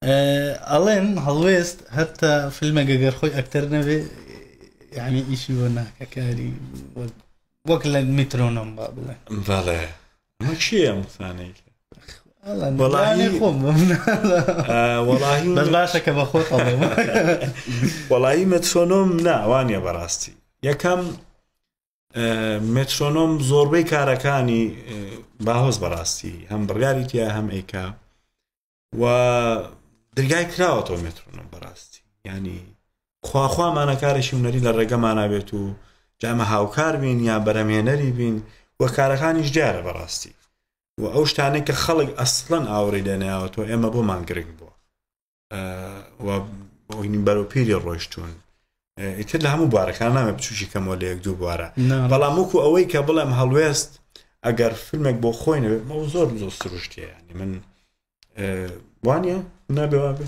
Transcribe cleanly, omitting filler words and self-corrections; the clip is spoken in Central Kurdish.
ئەڵێن هەڵوێست هەتا فیلمێک گەر خۆی ئەکتەر نەبێ یعنی ئیشی بۆ ناکە کاری وەک لە میترۆنۆم با بڵێ. بەڵێ ئەمە کێیە ئەم قسانەی کرد؟ وەڵاهی خۆم وەڵاهی بەس باشە کە بە خۆت ئەڵێم. وەڵاهی مێترۆنۆم نا وانە بەڕاستی یەکەم مێترۆنۆم زۆربەی کارەکانی باهۆز بەڕاستی هەم بڕیاری تیا هەم ئەیکا و درگای کراوەتەوە مێترۆنۆم بەڕاستی ینی خواخوامانە کارێکی هونەری لە ڕێگەمانە بێت و جامە هاوکار بین یا بەرەمهێنەری بین و کارەکانیش دیارە بەڕاستی و ئەو شتانەی کە خەڵک ئەسڵەن ئاوڕی لێنیاوەتەوە ئێمە بۆمان گرنگ بووە و بەرەو پیری ڕۆیشتون ئیتر لە هەموو بوارەکان نامێ بچوکی کەمەوە لە یەک دوو بوارە بەڵام وەکو ئەوەی کە بڵێم هەڵوێست ئەگەر فیلمێک بۆ خۆی نەبێت ئەو زۆر زۆر سروشتیە ینی من وانە نابێ وابێ.